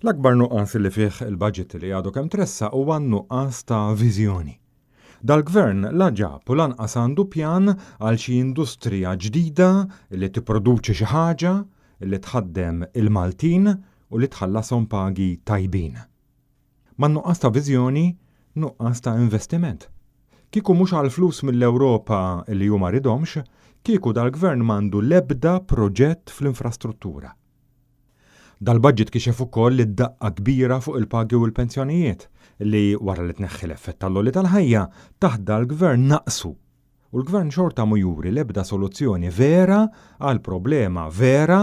L-akbar nuqqas li fih il-budget li għadu kemm tressaq huwa n-nuqqas ta' viżjoni. Dal-Gvern la ġab u lanqas għandu pjan għal xi industrija ġdida li tipproduċi xi ħaġa, li tħaddem il-Maltin u li tħallashom pagi tajbin. Man-nuqqas ta' viżjoni, nuqqas ta' investiment. Kieku mhux għall-flus mill-Ewropa li hu ma riedhomx, kieku dal-Gvern m'għandu l-ebda proġett fl-infrastruttura. Dal-budget kixef ukoll id-daqqa kbira fuq il-pagi u l-pensjonijiet, li, wara li tneħħi l-effett tal-għoli tal-ħajja, taħt dal-Gvern naqsu. U l-Gvern xorta mhu juri l-ebda soluzzjoni vera għall-problema vera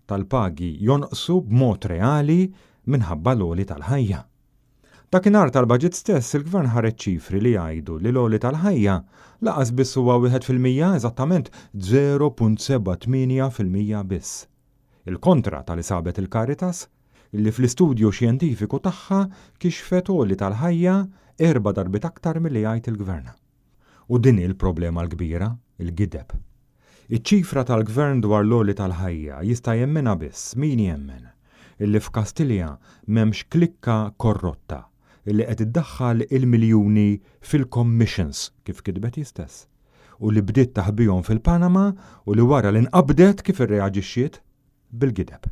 tal-pagi jonqsu b'mod reali minħabba l-għoli tal-ħajja. Dakinhar tal-budget stess, il-Gvern ħareġ ċifri li jgħidu li l-għoli tal-ħajja laqas biss huwa 1%, eżattament 0.78% biss. Il-kontra ta' li sabet il-Caritas, li fl-istudju xjentifiku tagħha kixfet għoli tal-ħajja erba' darbiet aktar milli jgħid il-Gvern. U din hi l-problema l-kbira, il-gideb. Iċ-ċifra tal-Gvern dwar l-għoli tal-ħajja jista' jemminha biss min jemmen illi f'Kastilja m'hemmx klikka korrotta illi qed iddaħħal il-miljuni fil-commissions, kif kitbet hi stess. u li bdiet taħbihom fil-Panama u li wara li nqabdet kif irreaġixxiet? Bil-gideb.